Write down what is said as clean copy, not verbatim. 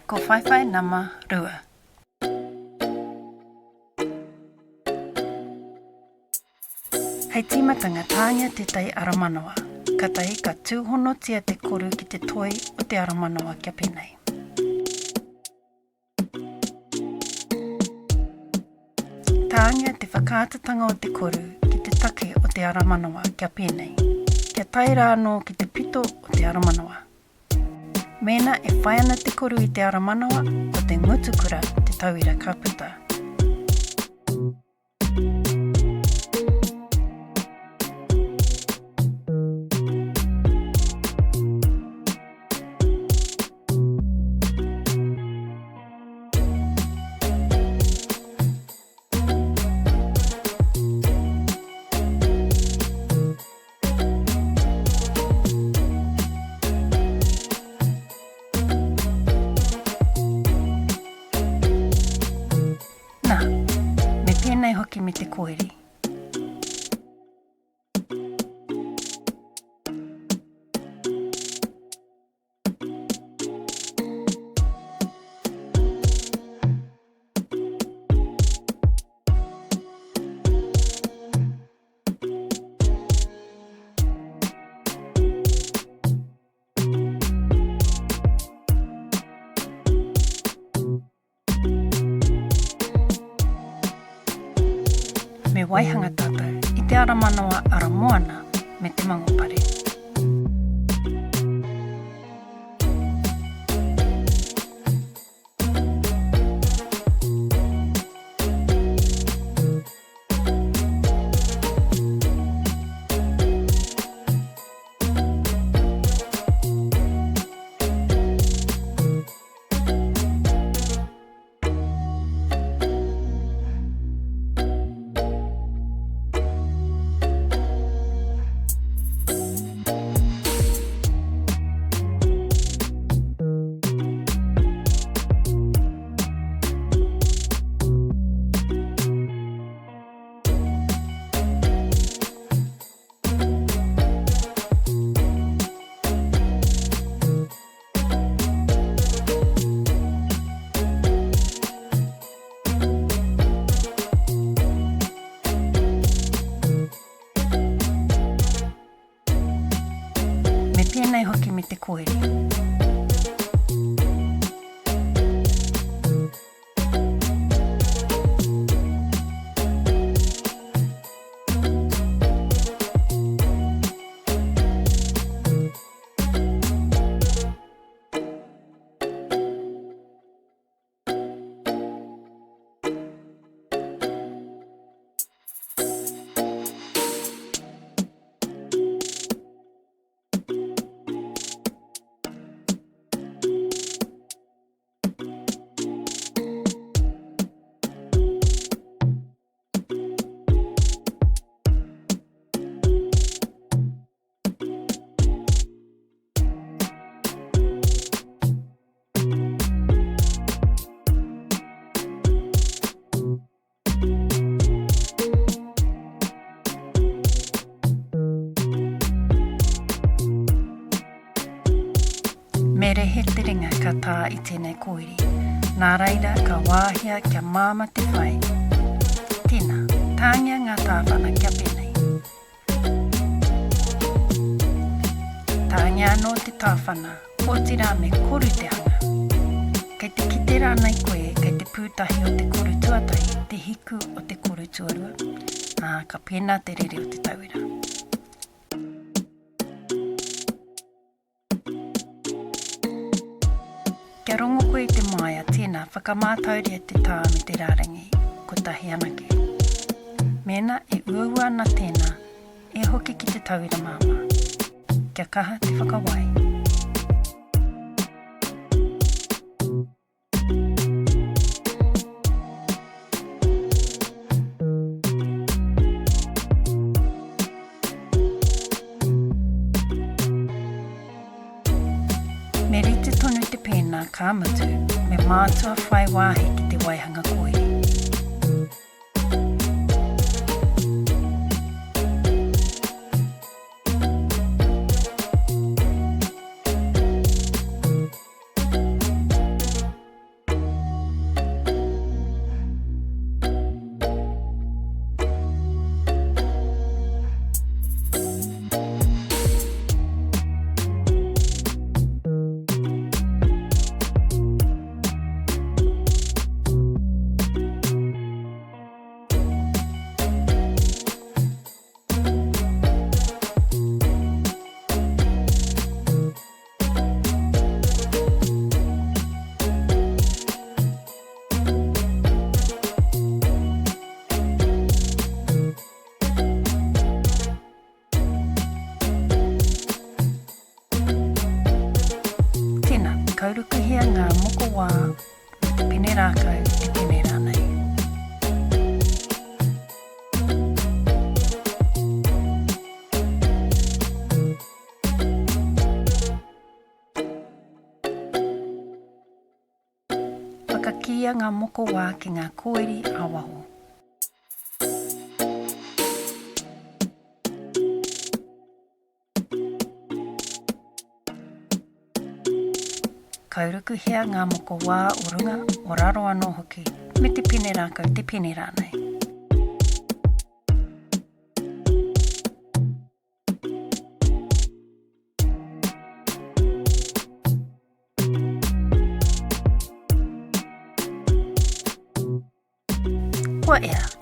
Ko Whaiwhai nama rua. Hei tīmatanga, tāngia tētahi ara manawa. Katahi ka tūhonotia te koru ki te toi o te ara manawa kia pēnei. Tāngia te whakaatatanga o te koru ki te take o te ara manawa kia pēnei. Kia tae rā anō ki te pito o te ara manawa. Mēnā e whai ana te koru i te ara manawa, ko te ngutukura te tauira ka puta. Nā, me pēnei hoki me te koiri. Me waihanga tātou i te ara manawa ara moana me te mangopare. Me pēnei hoki me te koiri. Me rehe te ringa ka tā i tēnei kōiri. Nā reira ka wāhia kia māmā te whai. Tēnā, tāngia ngā tāwhana kia pēnei. Tāngia anō te tāwhana, otirā me koru te hanga. Kei te kite rānei koe kei te pūtahi o te koru tuatahi te hiku o te koru tuarua, ā, ka pēnā te rere o te tauira. Kia rongo koe i te māia, tēnā, whakamātauria te tā me te rārangi kotahi anake. Mēnā e uaua ana tēnā, e hoki ki te tauira māmā. Kia kaha te whakawai. Me rite tonu te pēnā, ka mutu, me mātua whai wāhi ki te waihanga koiri. ngā mokowā me te pene rākau, te pene rānei. Whakakīia ngā mokowā ki ngā koiri ā-waho. Kaurukuhia ngā mokowā o runga, o raro anō hoki, me te pene rākau, te pene rānei. Kua ea.